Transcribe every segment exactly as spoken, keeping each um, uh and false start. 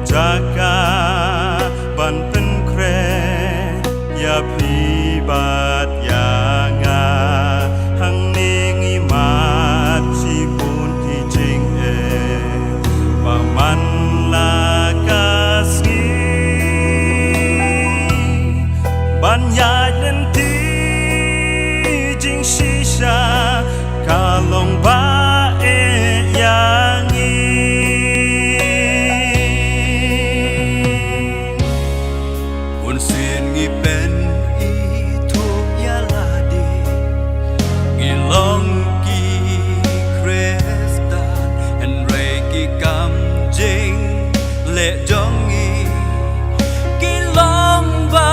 Jaka ban pynkhreh ïa phi bad ïa nga, hangne ngi mad shibun ki jingeh ba man la ka sngi. Ban ïaid lynti jingshisha ka long ba eh ïa ngi. Bunsien ngi pynithuh ïa lade, ngi long ki Khristan, hynrei ki kam jingleh jong ngi ki long ba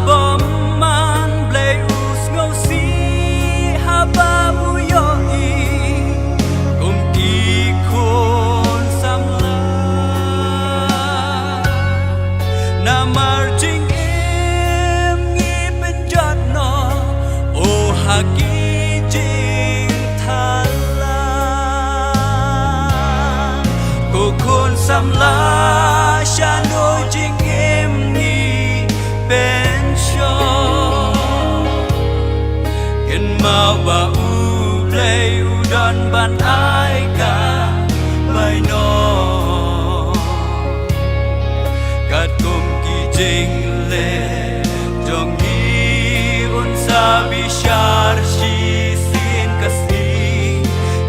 bymman. Blei u sngewsih haba u ïohi kum ki khun samla. Namar jingim ngi pynjot noh, oh ha ki jingthala. Ko khun samla, shano jingim ngi pynshong? Kynmaw ba U Blei u don ban ai ka baino. Katkum ki jingleh jong ngi, un sa bishar shisien ka sngi.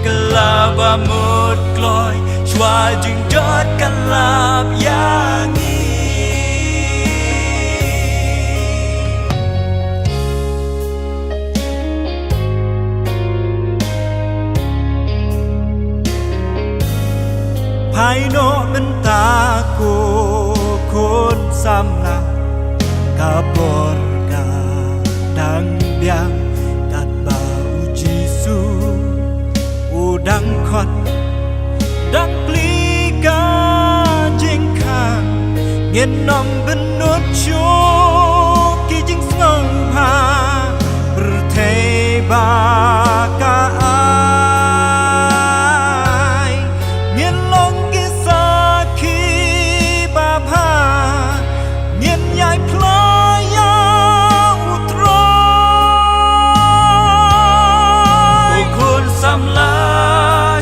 Kylla ba mut kloi, shuwa jingjot ka lap ïa ngi. Phai noh mynta ko khun samla, ka por ka dang biang, katba U Jisu u dang khot, dang plie ka jingkhang. Ngin ym bynnud shuh ki jingsngewbha pyrthei ba ka ai. Ngin long ki sakhi babha, ngin ïai plie ïa U Trai. Ko khun samla,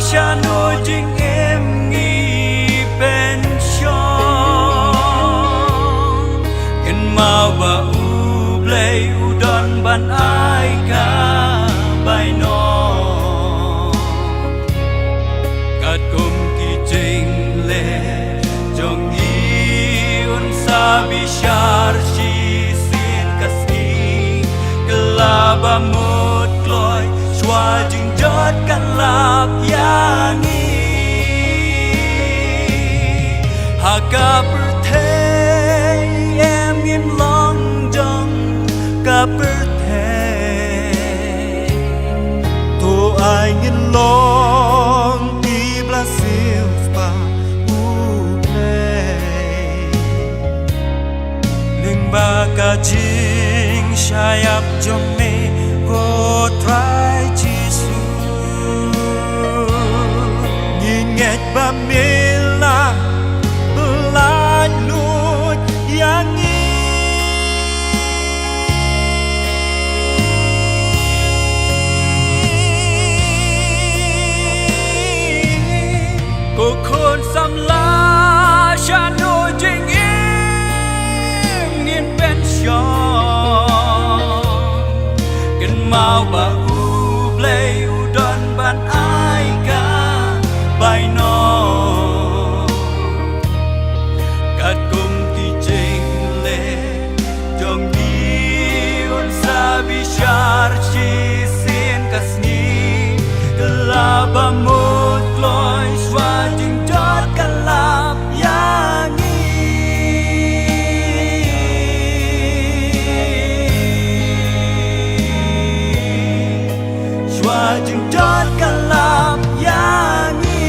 shano jingim ngi pynshong? Kynmaw ba U Blei u don ban ai ka baino. Katkum ki jingleh jong ngi, un sa bishar shisien ka sngi. Kylla ba mut kloi, shuwa jingjot ka lap ïa ngi. Ha ka pyrthei em ngin long jong ka pyrthei. To ai ngin long ki blessings ba U Blei. Lyngba ka jingshah ïap jong me, ko Trai Jisu. Ngi ngeit ba me la pyllait lut ïa ngi. Ko khun samla, shano jingim ngin pynshong? Kynmaw ba U Blei u don ban ai ka baino. Katkum ki jingleh jong ngi, un sa bishar shisien ka sngi. Kylla ba mut kloi, shuwa jingjot ka lap ïa ngi. Shuwa jingjot ka lap ïa ngi.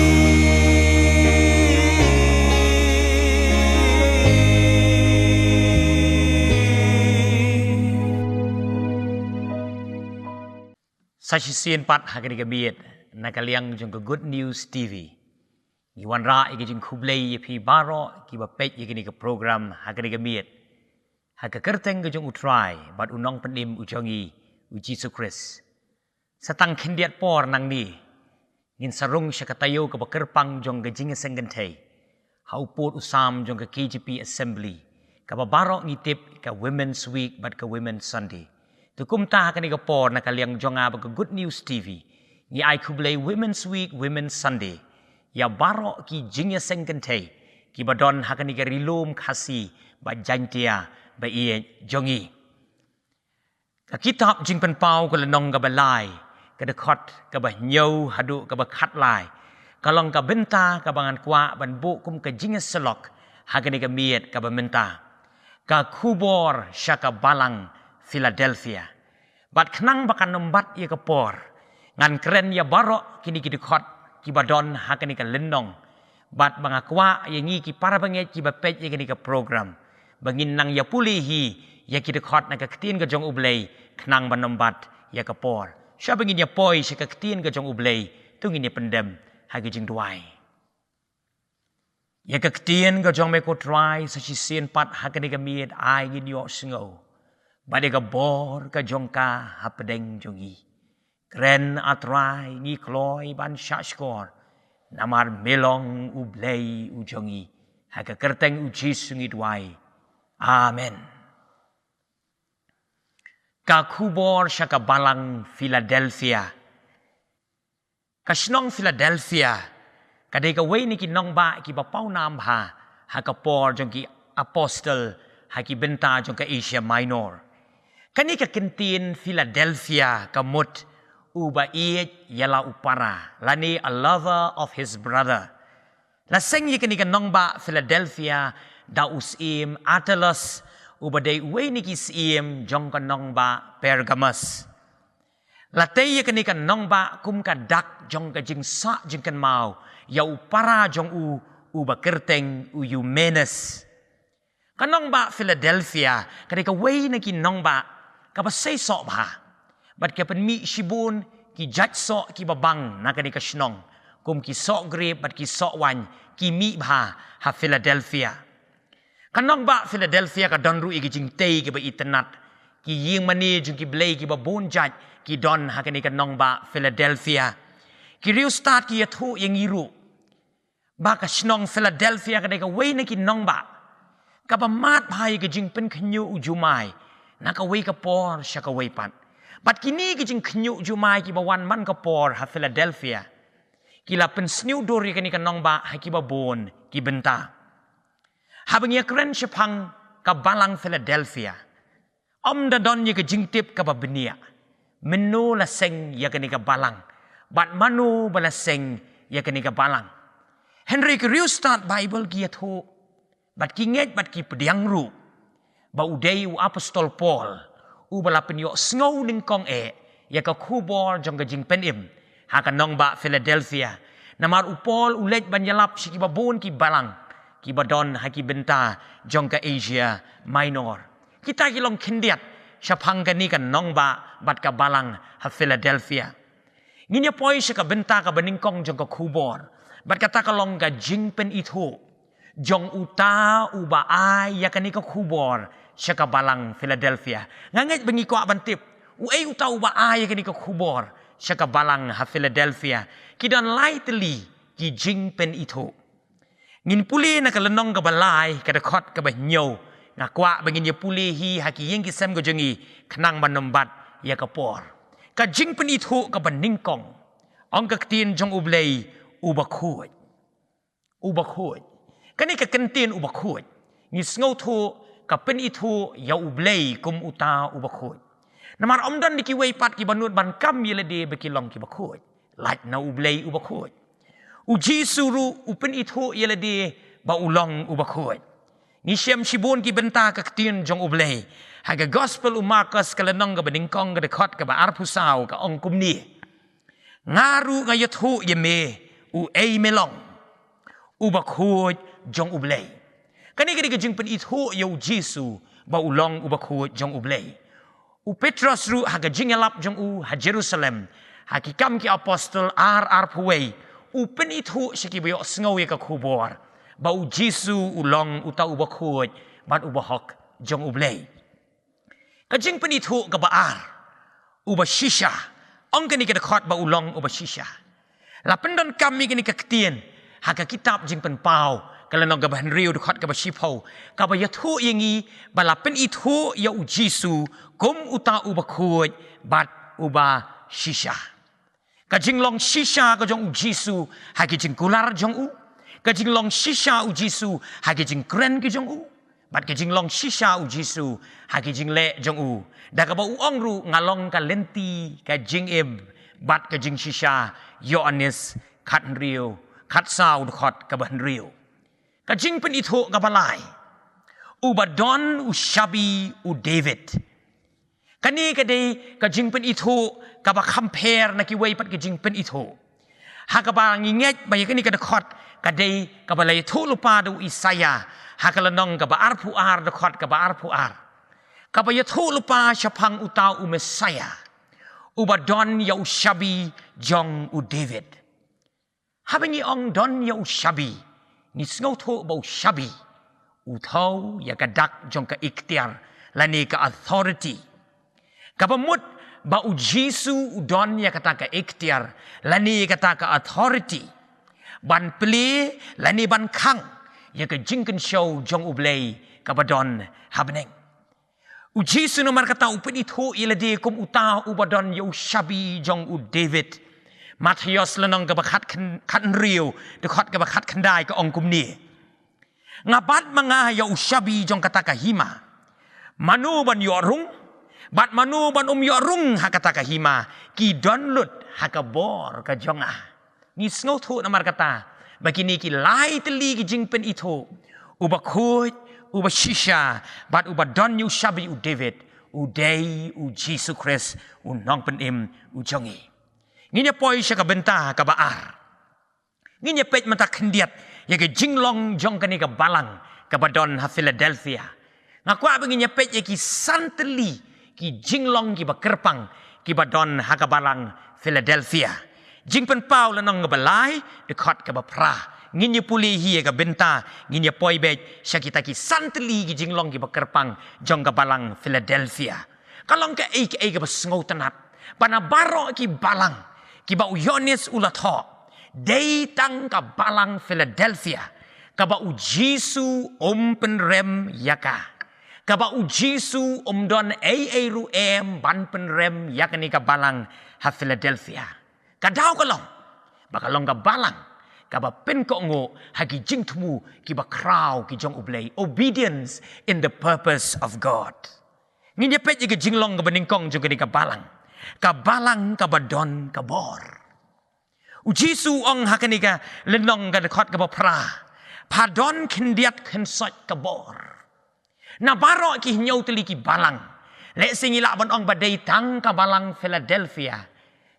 Sa shisien pat ha kane ka miet, na ka liang jong ka Good News T V. Ngi wanrah ïa ka jingkhublei ïa phi baroh kiba peit ïa kane ka program ha kane ka miet, ha ka kyrteng ka jong U Trai bad U Nongpynim u jong ngi, U Jisu Khrist. Sa tang khyndiat por nangne, ngin sa rung sha ka taïew kaba kyrpang jong ka jingïaseng kynthei ha u pud u sam jong ka K J P Assembly, kaba baroh ngi tip ka Women's Week bad ka Women's Sunday. Te kumta ha kane ka por, na ka liang jong nga bad ka Good News T V, ngi ai khublei Women's Week, Women's Sunday ïa baroh ki jingïaseng kynthei kiba don ha kane ka Ri Lum Khasi bad Jaiñtia ba ïeit jong ngi. Ka kitab Jingpynpaw, ka lynnong kaba lai, ka dkhot kaba hynñiew haduh kaba khatlai, ka long ka bynta kaba ngan kwah ban buh kum ka jingïasyllok ha kane ka miet kaba mynta: Ka khubor sha ka balang Philadelphia. Bad khnang ba kan ym bat ïa ka por, ngan kren ïa baroh kine ki dkhot kiba don ha kane ka lynnong. Bad ba nga kwah ïa ngi ki para bangeit kiba peit ïa kane ka program, ba ngin nang ïa pule hi ïa ki dkhot na ka Ktien ka jong U Blei, khnang ban ym bat ïa ka por. Shwa ba ngin ïa poi sha ka Ktien ka jong U Blei, to ngin ïa pyndem ha ka jingduwai. Ïa ka Ktien ka jong me, ko Trai, sa shisien pat ha kane ka miet ai ngin ïohsngew, bad ïa ka bor ka jong ka hapdeng jong ngi. Kren, A Trai, ngi kloi ban shahshkor, namar me long U Blei u jong ngi. Ha ka kyrteng U Jisu ngi duwai. Amen. Ka khubor sha ka balang Philadelphia. Ka shnong Philadelphia ka dei kawei na ki nongbah kiba pawnam bha ha ka por jong ki apostol ha ki bynta jong ka Asia Minor. Kane ka kyntien Philadelphia ka mut uba ïeit ïa la u para, lane a lover of his brother. La seng ïa kane ka nongbah Philadelphia da u syiem Attalus, uba dei uwei na ki syiem jong ka nongbah Pergamos. La tei ïa kane ka nongbah kum ka dak jong ka jingsah jingkynmaw ïa u para jong u, uba kyrteng u Eumenes. Ka nongbah Philadelphia ka dei kawei na ki nongbah kaba sei soh bha, bad ka pynmih shibun ki jait soh kiba bang na kane ka shnong, kum ki soh grep bad ki soh waiñ ki mih bha ha Philadelphia. Ka nongbah Philadelphia ka don ruh ïa ki jingtei kiba itynnat. Ki ïing mane jong ki blei kiba bun jait ki don ha kane ka nongbah Philadelphia. Ki riewstad ki ïathuh ïa ngi ruh ba ka shnong Philadelphia ka dei kawei na ki nongbah kaba mad bha ïa ka jingpynkhynñiuh u jumai na kawei ka por sha kawei pat. Bad kine ki jingkhynñiuh jumai kiba wan man ka por ha Philadelphia, ki la pynsniew dur ïa kane ka nongbah ha kiba bun ki bynta. Haba ngi ïa kren shaphang ka balang Philadelphia, ym da don ïa ka jingtip kaba bniah mynno la seng ïa kane ka balang, bad mano ba la seng ïa kane ka balang. Hynrei ki riewstad Baibl ki ïathuh, bad ki ngeit bad ki pdiang ruh, ba u dei u apostol Paul uba la pynïohsngew nyngkong eh ïa ka khubor jong ka jingpynim ha ka nongbah Philadelphia. Namar u Paul u leit ban ïalap sha kiba bun ki balang kiba don ha ki bynta jong ka Asia Minor. Kita ki long khyndiat shaphang kane ka nongbah bad ka balang ha Philadelphia. Ngin ïa poi sha ka bynta kaba nyngkong jong ka khubor, bad kata ka long ka jingpynithuh jong uta uba ai ïa kane ka khubor sha ka balang Philadelphia. Nga ngeit ba ngi kwah ban tip uei uta uba ai ïa kane ka khubor sha ka balang ha Philadelphia. Ki don lai tylli ki jingpynithuh. Ngin pule na ka lynnong kaba lai, ka dkhot kaba hynñiew. Nga kwah ba ngin ïa pule hi ha ki ïing ki sem ka jong ngi, khnang ban ym bat ïa ka por. Ka jingpynithuh kaba nyngkong. Ong ka Ktien jong U Blei, uba khuid. Uba khuid. Kane ka kyntien uba khuid, ngi sngewthuh ka pynithuh ïa U Blei kum uta uba khuid. Namar ym don da kiwei pat kiba nud ban kam ïa lade ba ki long kiba khuid, lait na U Blei uba khuid. U Jisu ruh u pynithuh ïa lade ba u long uba khuid. Ngi shem shibun ki bynta ka Ktien jong U Blei. Ha ka Gospel u Markos ka lynnong kaba nyngkong, ka dkhot kaba arphew saw, ka ong kumne: Nga ruh nga ïathuh ïa me uei me long, uba khuid jong U Blei. Kane ka dei ka jingpynithuh ïa U Jisu ba u long uba khuid jong U Blei. U Petros ruh ha ka jingïalap jong u ha Jerusalem, ha Ki Kam ki Apostol ar, arphew wei, u pynithuh sha ki ba ïohsngew ïa ka khubor ba u Jisu u long uta u bakhuid bad u bahok jong U Blei. Ka jingpynithuh kaba ar, u bashisha. Ong kane ka dkhot ba u long u bashisha. La pyndonkam ïa kane ka ktien ha ka kitab Jingpynpaw, ka lynnong kaba hynriew, dkhot kaba shiphew, kaba ïathuh ïa ngi ba la pynithuh ïa u Jisu kum uta u bakhuid bad u bashisha. Ka jinglong shisha ka jong u Jisu ha ki jingkular jong u. Ka jinglong shisha u Jisu ha ki jingkren ki jong u. Bad ka jinglong shisha u Jisu ha ki jingleh jong u. Da kaba u ong ruh, nga long ka lynti, ka jingim bad ka jingshisha. Ïoannis khathynriew, khatsaw, dkhot kaba hynriew. Ka jingpynithuh kaba lai, uba don u shabi u David. Kane ka dei ka jingpynithuh kaba kham pher na kiwei pat ki jingpynithuh. Ha kaba ngi ngeit ba ïa kane ka dkhot ka dei kaba la ïathuh lypa da u Isaïah ha ka lynnong kaba arphew ar, dkhot kaba arphew ar, kaba ïathuh lypa shaphang uta u Messiah uba don ïa u shabi jong u David. Haba ngi ong don ïa u shabi, ngi sngewthuh ba u shabi u thew ïa ka dak jong ka iktiar lane ka authority. Kaba mut ba u Jisu u don ïa kata ka iktiar lane kata ka authority ban plie lane ban khang ïa ka jingkynshew jong U Blei kaba don ha bneng. U Jisu namar kata u pynithuh ïa lade kum uta uba don ïa u shabi jong u David. Mathaios lynnong kaba khat khen-, khathynriew, dkhot kaba khatkhyndai, ka ong kumne: Nga bat ma nga ïa u shabi jong kata ka hima. Mano ban ïoh rung bad mano ban ym ïoh rung ha kata ka hima, ki don lut ha ka bor ka jong nga. Ngi sngewthuh namar kata ba kine ki lai tylli ki jingpynithuh, uba khuid, uba shisha bad uba don ïa u shabi u David, u dei u Jisu Khrist, u Nongpynim u jong ngi. Ngin ïa poi sha ka bynta kaba ar. Ngin ïa peit mynta khyndiat ïa ka jinglong jong kane ka balang kaba don ha Philadelphia. Nga kwah ba ngin ïa peit ïa ki san tylli ki jinglong kiba kyrpang kiba don ha ka balang Philadelphia. Jingpynpaw lynnong kaba lai, dkhot kaba phra. Ngin ïa pule hi ïa ka bynta, ngin ïa poi beit sha kita ki san tylli ki jinglong kiba kyrpang jong ka balang Philadelphia. Ka long kaei kaei kaba sngewtynnat ba na baroh ki balang kiba u Ïoannis u la thoh, dei tang ka balang Philadelphia kaba u Jisu um pynrem ïa ka, kaba u Jisu um don ei ei ruh em ban pynrem ïa kane ka balang ha Philadelphia. Ka daw ka long ba ka long ka balang kaba pynkohnguh ha ki jingthmu kiba khraw ki jong U Blei, obedience in the purpose of God. Ngin ïa peit ïa ka jinglong kaba nyngkong jong kane ka balang, ka balang kaba don ka bor. U Jisu u ong ha kane ka lynnong, ka dkhot kaba phra: Pha don khyndiat khynsoit ka bor. Na baroh ki hynñiew tylli ki balang, lehse ngi lah ban ong ba dei tang ka balang Philadelphia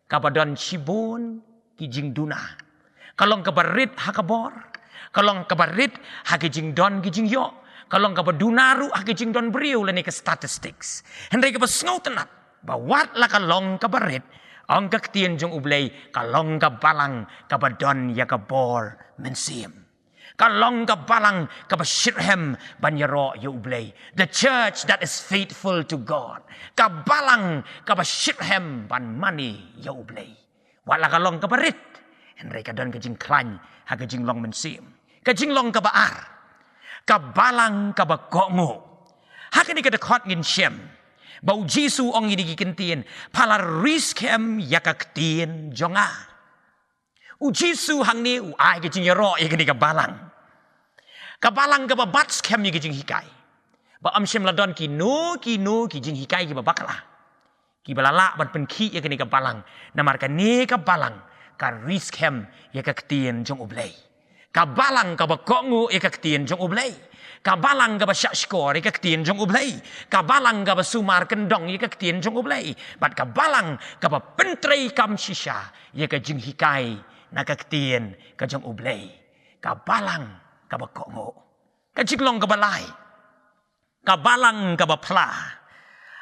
kaba don shibun ki jingduna. Ka long kaba rit ha ka bor, ka long kaba rit ha ki jingdon ki jingïoh, ka long kaba duna ruh ha ki jingdon briew lane ka statistics. Hynrei kaba sngewtynnat ba wat la ka long kaba rit, ong ka ktien jong U Blei, ka long ka balang kaba don ïa ka bor mynsiem. Ka long ka balang kaba shitrhem ban ïaroh ïa U Blei. The church that is faithful to God. Ka balang kaba shitrhem ban mane ïa U Blei. Wat la ka long kaba rit, hynrei ka don ka jingkhlaiñ ha ka jinglong mynsiem. Ka jinglong kaba ar, ka balang kaba kohnguh. Ha kane ka dkhot ngin shem ba u Jisu u ong ïa kine ki kyntien: Pha la ri skhem ïa ka ktien jong nga. U Jisu hangne u ai ka jingïaroh ïa kane ka balang. Ka balang kaba bat skhem ïa ki jinghikai. Ba ym shym la don kino kino ki jinghikai kiba bakla kiba la lah ban pynkhih ïa kane ka balang. Namar kane ka balang ka ri skhem ïa ka ktien jong U Blei. Ka balang kaba kohnguh ïa ka ktien jong U Blei. Ka balang kaba shahshkor ïa ka ktien jong U Blei. Ka balang kaba sumar kyndong ïa ka ktien jong U Blei. Bad ka balang kaba pyntreikam shisha ïa ka jinghikai na ka ktien ka jong U Blei. Ka balang kaba kohnguh. Ka jinglong kaba lai, ka balang kaba phla.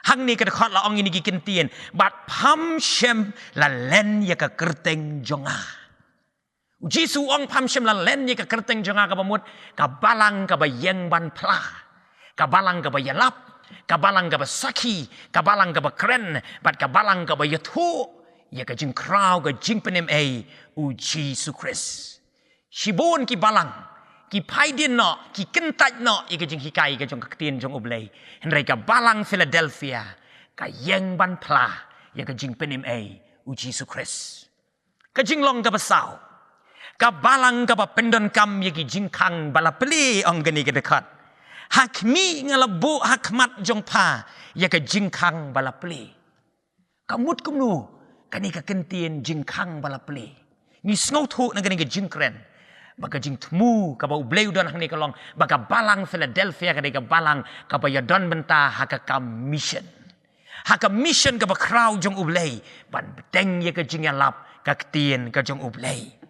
Hangne ka dkhot la ong ïa kine ki kyntien: Bad pham shym la len ïa ka kyrteng jong nga. U Jisu u ong, pham shym la len ïa ka kyrteng jong nga kaba mut, ka balang kaba ïeng ban phla, ka balang kaba ïalap, ka balang kaba sakhi, ka balang kaba kren, bad ka balang kaba ïathuh ïa ka jingkhraw ka jingpynim ei u Jisu Khrist. Shibun ki balang ki phai dien noh, ki kyntait noh ïa ka jinghikai ka jong ka ktien jong U Blei. Hynrei ka balang Philadelphia ka ïeng ban phla ïa ka jingpynim ei u Jisu Khrist. Ka jinglong kaba saw, ka balang kaba pyndonkam ïa ki jingkhang ba la plie, ong kane ka dkhot. Ha khmih, nga la buh ha khmat jong pha ïa ka jingkhang ba la plie. Ka mut kumno kane ka kyntien jingkhang ba la plie? Ngi sngewthuh na kane ka jingkren ba ka jingthmu kaba U Blei u don hangne ka long ba ka balang Philadelphia ka dei ka balang kaba ïadon bynta ha ka kam mission, ha ka mission kaba khraw jong U Blei ban bteng ïa ka jingïalap ka ktien ka jong U Blei.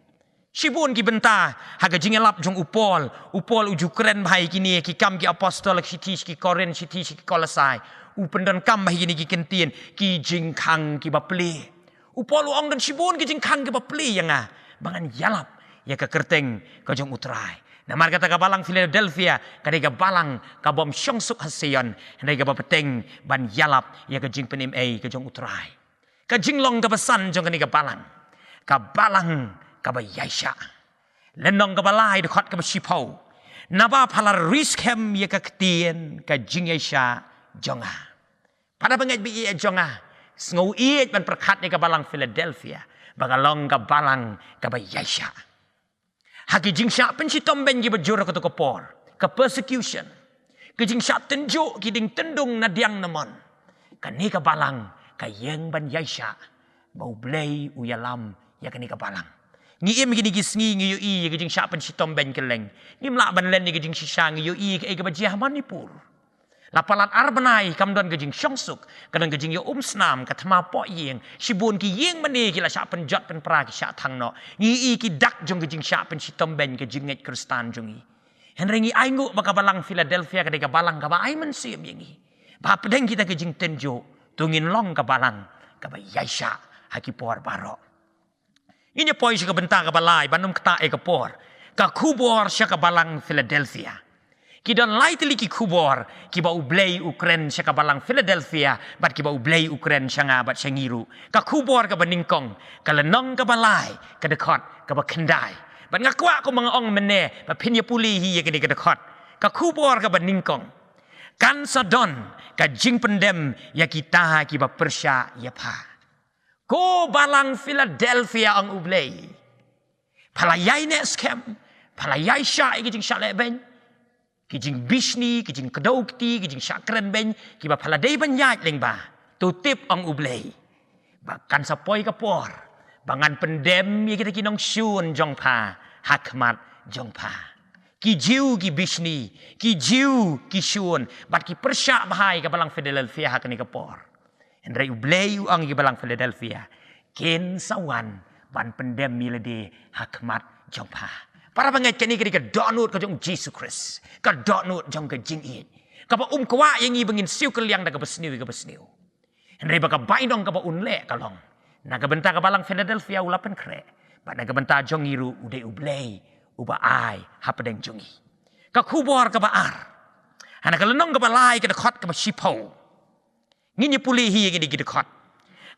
Shibun ki bynta ha ka jingïalap jong u Paul. U Paul u ju kren bha ïa kine, Ki Kam ki Apostol, Shithi sha ki Korinth, Shithi sha ki Kolosai. U pyndonkam bha ïa kine ki kyntien, ki jingkhang kiba plie. U Paul u ong, don shibun ki jingkhang kiba plie ïa nga ba ngan ïalap ïa ka kyrteng ka jong U Trai. Namar kata ka balang Philadelphia ka dei ka balang ka bym shong suk ha Sion, hynrei kaba bteng ban ïalap ïa ka jingpynim ei ka jong U Trai. Ka jinglong kaba san jong kane ka balang, ka balang kaba ïaishah. Lynnong kaba lai, dkhot kaba shiphew. Naba pha la ri skhem ïa ka ktien ka jingïaishah jong nga. Para bangeit ba ïeit jong nga, sngew ïeit ban pyrkhat ïa ka balang Philadelphia ba ka long ka balang kaba ïaishah. Ha ki jingshah pynshitom beiñ kiba jur ha kato ka por, ka persecution, ki jingshah tynjuh, ki ding tyndung na diang na mon, kane ka balang ka ïeng ban ïaishah ba U Blei u ïalam ïa kane ka balang. Ngi im kine ki sngi, ngi ïohi ïa ki jingshah pynshitom beiñ kylleng. Ngim lah ban len ïa ki jingshisha, ngi ïohi kaei kaba jia ha Manipur. La palat ar bnai kam don ka jingshongsuk, ka don ka jingïaum snam, ka thma poh ïing, shibun ki ïing mane ki la shah pynjot pynpra, ki shah thang noh. Ngi ïohi ki dak jong ka jingshah pynshitom beiñ ka jingngeit Khristan jong ngi. Hynrei ngi ainguh ba ka balang Philadelphia ka dei ka balang kaba ai mynsiem ïa ngi ba hapdeng kita ki jingtynjuh, to ngin long ka balang kaba ïaishah ha ki por baroh. Ngin ïa poi sha ka bynta kaba lai ban ym ktah ïa ka por. Ka khubor sha ka balang Philadelphia. Ki don lai tylli ki khubor kiba U Blei u kren sha ka balang Philadelphia bad kiba U Blei u kren sha nga bad sha ngi ruh. Ka khubor kaba nyngkong, ka lynnong kaba lai, ka dkhot kaba khyndai. Bad nga kwah, kumba nga ong mynne, ba phin ïa pule hi ïa kane ka dkhot. Ka khubor kaba nyngkong, kan sa don ka jingpyndem ïa kita kiba pyrshah ïa pha. Ko balang Philadelphia, ong U Blei, pha la ïai neh skhem, pha la ïai shah ïa ki jingshah leh beiñ, ki jingbishni, ki jingkdew kti, ki jingshah kren beiñ kiba pha la dei ban ïaid lyngba. To tip, ong U Blei, ba kan sa poi ka por ba ngan pyndem ïa kita ki nongshun jong pha ha khmat jong pha. Ki Jiw ki bishni, ki Jiw ki shun, bad ki pyrshah bha ïa ka balang Philadelphia ha kane ka por. Hynrei U Blei u ong ïa ka balang Philadelphia, kin sa wan ban pyndem ïa lade ha khmat jong pha. Para bangeit, kane ka dei ka dohnud ka jong U Jisu Khrist, ka dohnud jong ka jingïeit, kaba um kwah ïa ngi ba ngin siew kylliang da kaba sniew ïa kaba sniew. Hynrei ba ka bainong kaba un leh ka long, na ka bynta ka balang Philadelphia u la pynkhreh, bad na ka bynta jong ngi ruh u dei U Blei uba ai hapdeng jong ngi. Ka khubor kaba ar, ha na ka lynnong kaba lai, ka dkhot kaba shiphew. Ngin ïa pule hi ïa kine ki dkhot.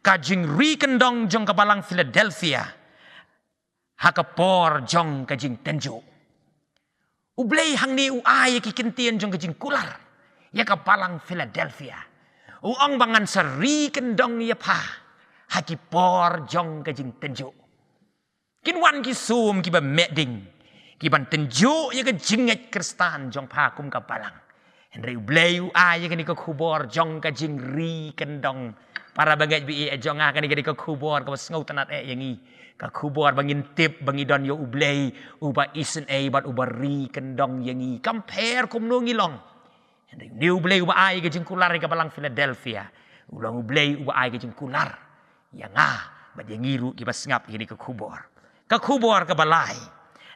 Ka jingri kyndong jong ka balang Philadelphia ha ka por jong ka jingtynjuh. U Blei hangne u ai ïa ki kyntien jong ka jingkular ïa ka balang Philadelphia. U ong ba ngan sa ri kyndong ïa pha ha ki por jong ka jingtynjuh. Kin wan ki sum kiba meh ding, kiban tynjuh ïa ka jingngeit Khristan jong pha kum ka balang. Hynrei U Blei u ai ïa kane ka khubor jong ka jingri kyndong. Para bangeit ba ïeit jong nga, kane ka dei ka khubor kaba sngewtynnat eh ïa ngi. Ka khubor ba ngin tip ba ngi don ïa U Blei uba isynei bad uba ri kyndong ïa ngi, kam pher kumno ngi long. Hynrei une U Blei uba ai ka jingkular ïa ka balang Philadelphia, u long U Blei uba ai ka jingkular ïa nga bad ïa ngi ruh kiba sngap ïa kane ka khubor. Ka khubor kaba lai,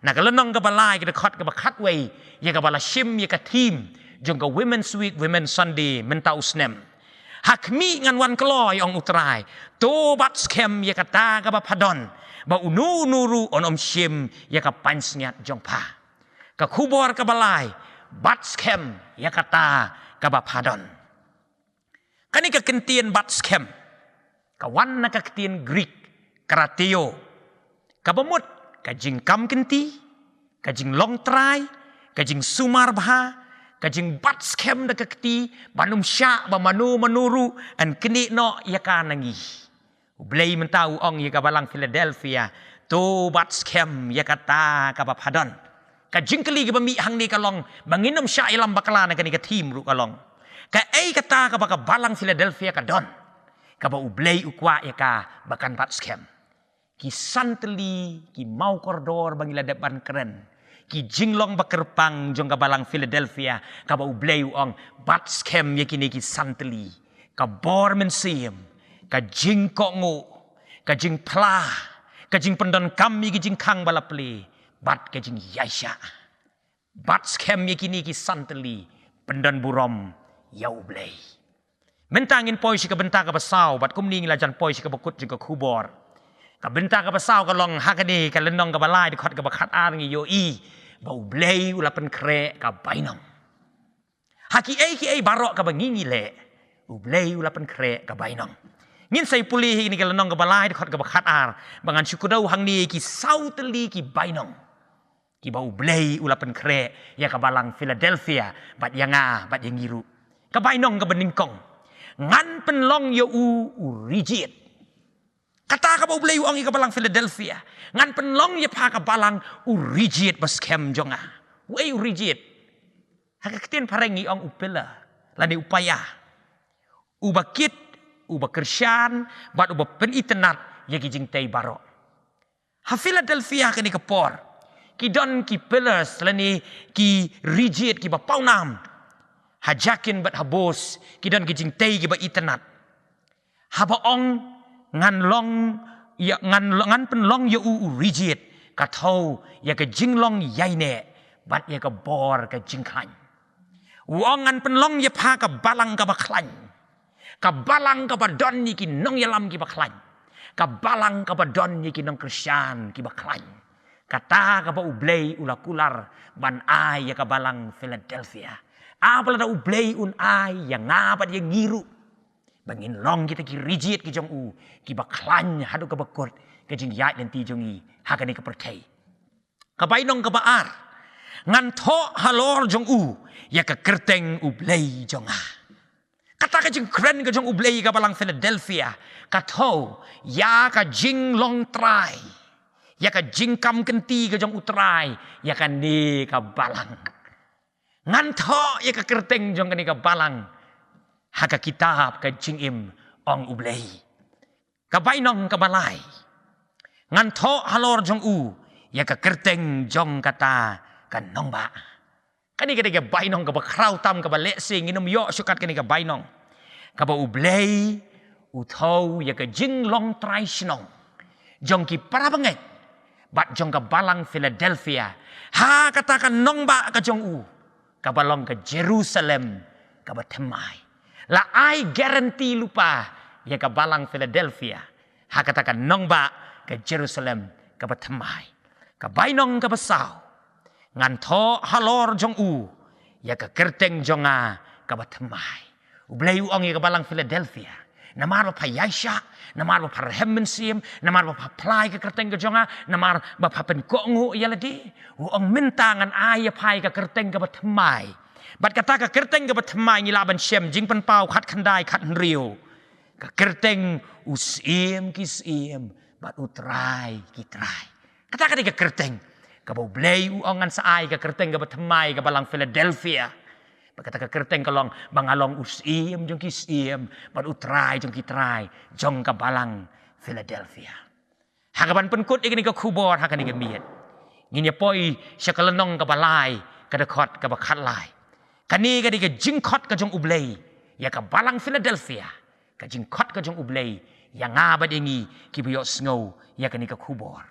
na ka lynnong kaba lai, ka dkhot kaba khatwei, ïa kaba la shim ïa ka theme jong ka Women's Week, Women's Sunday mynta u snem. Ha khmih ngan wan kloi, ong U Trai, to bat skhem ïa kata kaba pha don, Ba uno uno ruh un ym shim ïa ka pansngiat jong pha. Ka khubor kaba lai, bat skhem ïa kata kaba pha don. Kane ka kyntien bat skhem ka wan na ka kyntien Greek, krateo, kaba mut ka jingkam kynti, ka jinglong trai, ka jingsumar bha, ka jingbat skhem da ka kti, ban ym shah ba mano mano ruh yn knieh noh ïa ka na ngi. U Blei mynta u ong ïa ka balang Philadelphia, to bat skhem ïa kata kaba pha don. Ka jingkylli kaba mih hangne ka long, ba ngin ym shah ïalam bakla na kane ka theme ruh ka long, kaei kata kaba ka balang Philadelphia ka don, kaba U Blei u kwah ïa ka ba kan bat skhem? Ki san tylli, ki maw kordor ba ngi la dep ban kren, ki jinglong ba kyrpang jong ka balang Philadelphia, kaba U Blei u ong, bat skhem ïa kine ki san tylli: ka bor mynsiem, ka jingkohnguh, ka jingphla, ka jingpyndonkam ïa ki jingkhang ba la plie, bad ka jingïaishah. Bat skhem ïa kine ki san tylli, pyndon burom ïa U Blei. Mynta ngin poi sha ka bynta kaba saw, bad kumne ngi la jan poi sha kaba kut jong ka khubor. Ka bynta kaba saw ka long ha kane ka lynnong kaba lai, dkhot kaba khatar, ngi ïohi ba U Blei u la pynkhreh ka bainong. Ha kiei kiei baroh kaba ngi ngi leh, U Blei u la pynkhreh ka bainong. Ngin sa ïa pule hi kane ka lynnong kaba lai, dkhot kaba khatar, ba ngan shu kdew hangne ki saw tylli ki bainong kiba U Blei u la pynkhreh ïa ka balang Philadelphia, bad ïa nga bad ïa ngi ruh. Ka bainong kaba nyngkong: ngan pynlong ïa u u rijied. Kata kaba U Blei u ong ïa ka balang Philadelphia, ngan pynlong ïa pha ka balang u rijied ba skhem jong nga. Uei u rijied? Ha ka ktien phareng ngi ong u pillar, lane u paia, uba kit, uba kyrshan, bad uba pynitynnad ïa ki jingtei baroh. Ha Philadelphia kane ka por, ki don ki pillars lane ki rijied kiba pawnam. Ha jakin bad ha bos ki don ki jingtei kiba itynnad. Haba ong, ngan long ïa, ngan, ngan pynlong ïa u u rijied, ka thew ïa ka jinglong ïaineh bad ïa ka bor ka jingkhlaiñ. U ong, ngan pynlong ïa pha ka balang kaba khlaiñ, ka balang kaba don ïa ki nongïalam kiba khlaiñ, ka balang kaba don ïa ki nongkyrshan kiba khlaiñ. Kata kaba U Blei u la kular ban ai ïa ka balang Philadelphia. Haba lada U Blei un ai ïa nga bad ïa ngi ruh, ba ngin long kita ki rijied ki jong u, kiba khlaiñ haduh kaba kut ka jingïaid lynti jong ngi ha kane ka pyrthei. Ka bainong kaba ar: ngan thoh halor jong u ïa ka kyrteng U Blei jong nga. Kata ka jingkren ka jong U Blei ïa ka balang Philadelphia ka thew ïa ka jinglong trai, ïa ka jingkam kynti ka jong U Trai ïa kane ka balang. Ngan thoh ïa ka kyrteng jong kane ka balang ha ka kitab ka jingim, ong U Blei. Ka bainong kaba lai: ngan thoh halor jong u ïa ka kyrteng jong kata ka nongbah. Kane ka dei ka bainong kaba khraw tam, kaba lehse ngin ym ïoh shortcut kane ka bainong, kaba U Blei u thew ïa ka jinglong trai shnong jong ki para bangeit bad jong ka balang Philadelphia ha kata ka nongbah ka jong u, kaba long ka Jerusalem kaba thymmai. La ai guarantee lypa ïa ka balang Philadelphia ha kata ka nongbah ka Jerusalem kaba thymmai. Ka bainong kaba saw: ngan thoh halor jong u ïa ka kyrteng jong nga kaba thymmai. U Blei u ong ïa ka balang Philadelphia, namar ba pha ïaishah, namar ba pha rhem mynsiem, namar ba pha phla ïa ka kyrteng ka jong nga, namar ba pha pynkohnguh ïa lade, u ong, mynta ngan ai ïa pha ïa ka kyrteng kaba thymmai. Bad kata ka kyrteng kaba thymmai ngi lah ban shem Jingpynpaw khatkhyndai khathynriew, ka kyrteng U Syiem ki syiem bad U Trai ki trai. Kata ka dei ka kyrteng kaba U Blei u ong, ngan sa ai ka kyrteng kaba thymmai ïa ka balang Philadelphia. Bad kata ka kyrteng ka long ba nga long U Syiem jong ki syiem bad U Trai jong ki trai jong ka balang Philadelphia. Ha kaban pynkut ïa kane ka khubor ha kane ka miet, ngin ïa poi sha ka lynnong kaba lai, ka dkhot kaba khatlai. Kane ka dei ka jingkhot ka jong U Blei ïa ka balang Philadelphia, ka jingkhot ka jong U Blei ïa nga bad ïa ngi kiba ïohsngew ïa kane ka khubor.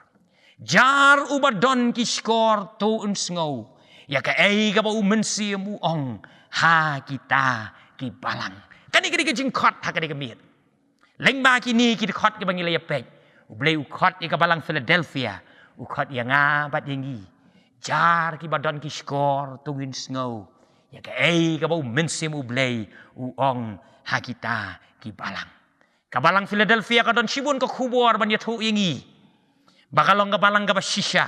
Jar uba don ki shkor to un sngew ïa kaei kaba U Mynsiem u ong ha kita ki balang. Kane ka dei ka jingkhot ha kane ka miet. Lyngba kine ki dkhot kiba ngi la ïa peit, U Blei u khot ïa ka balang Philadelphia, u khot ïa nga bad ïa ngi. Jar kiba don ki shkor, to ngin sngew ïa kaei kaba u Mynsiem U Blei u ong ha kita ki balang. Ka balang Philadelphia ka don shibun ka khubor ban ïathuh ïa ngi ba ka long ka balang kaba shisha,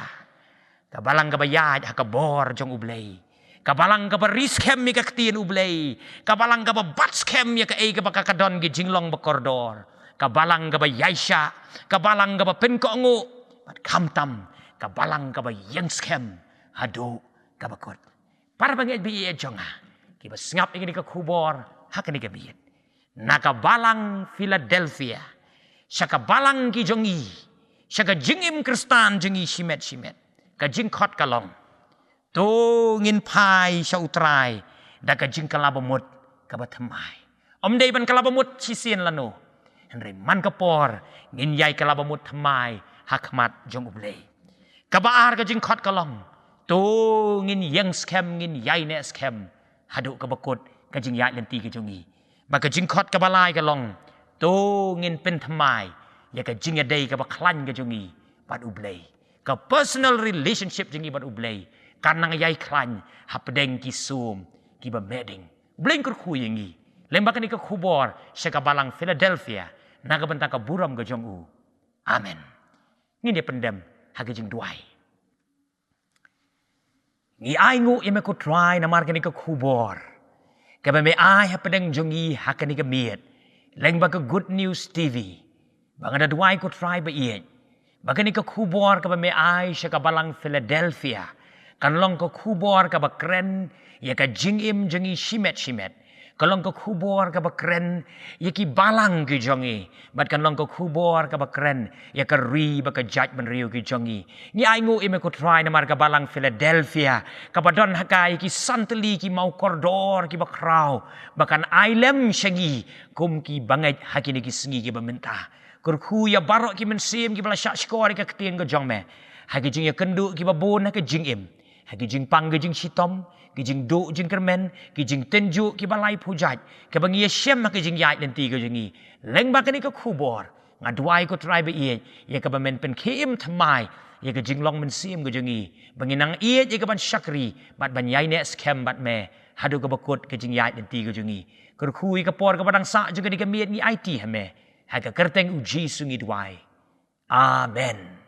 ka balang kaba ïaid ha ka bor jong U Blei, ka balang kaba ri skhem ïa ka ktien U Blei, ka balang kaba bat skhem ïa kaei kaba ka ka don ki jinglong ba kordor, ka balang kaba ïaishah, ka balang kaba pynkohnguh, bad khamtam ka balang kaba ïeng skhem haduh kaba kut. Para bangeit ba ïeit jong nga, kiba sngap ïa kane ka khubor ha kane ka miet, na ka balang Philadelphia sha ka balang ki jong ngi, sha ka jingim Khristan jong ngi shimet shimet, ka jingkhot ka long, to ngin phai sha U Trai da ka jingkylla bamut kaba thymmai. Ym dei ban kylla bamut shisien lano, hynrei man ka por ngin ïai kylla bamut thymmai ha khmat jong U Blei. Kaba ar ka jingkhot ka long, to ngin ïeng skhem, ngin ïaineh skhem haduh kaba kut ka jingïaid lynti ka jong ngi. Bad ka jingkhot kaba lai ka long, to ngin pynthymmai ïa ka jingïadei kaba khlaiñ ka jong ngi bad U Blei. Ka personal relationship jong ngi bad U Blei kan nang ïai khlaiñ hapdeng ki sum kiba meh ding. U Blei un kyrkhu ïa ngi lyngba kane ka khubor sha ka balang Philadelphia, na ka bynta ka burom ka jong u. Amen. Ngin ïa pyndem ha ka jingduwai. Ngi ainguh ïa me ko Trai namar kane ka khubor kaba me ai hapdeng jong ngi ha kane ka miet lyngba ka Good News T V. Ba nga da duwai ko Trai ba ïeit ba kane ka khubor kaba me ai sha ka balang Philadelphia kan long ka khubor kaba kren ïa ka jingim jong ngi shimet shimet. Ka long ka khubor kaba kren ïa ki balang ki jong ngi, bad kan long ka khubor kaba kren ïa ka ri bad ka jaitbynriew ki jong ngi. Ngi ainguh ïa me ko Trai namar ka balang Philadelphia kaba don ha ka ïa ki san tylli ki maw kordor kiba khraw, ba kan ai lem sha ngi kum ki bangeit ha kine ki sngi kiba mynta. Kyrkhu ïa baroh ki mynsiem kiba la shah shkor ïa ka ktien ka jong me ha ki jingïakynduh kiba bun ha ka jingim, ha ki jingpang ki jingshitom, ki jingduh jingkyrmen, ki jingtynjuh kiba lai pujat, kaba ngi ïashem ha ki jingïaid lynti ka jong ngi. Lyngba kane ka khubor nga duwai ko Trai ba ïeit ïa kaba men pynkhie im thymmai ïa ka jinglong mynsiem ka jong ngi, ba ngin nang ïeit ïa kaban shakri bad ban ïaineh skhem bad me haduh kaba kut ka jingïaid lynti ka jong ngi. Kyrkhu ïa ka por kaba dang sah jong kane ka miet ngi aiti ha me, ha ka kyrteng U Jisu ngi duwai. Amen.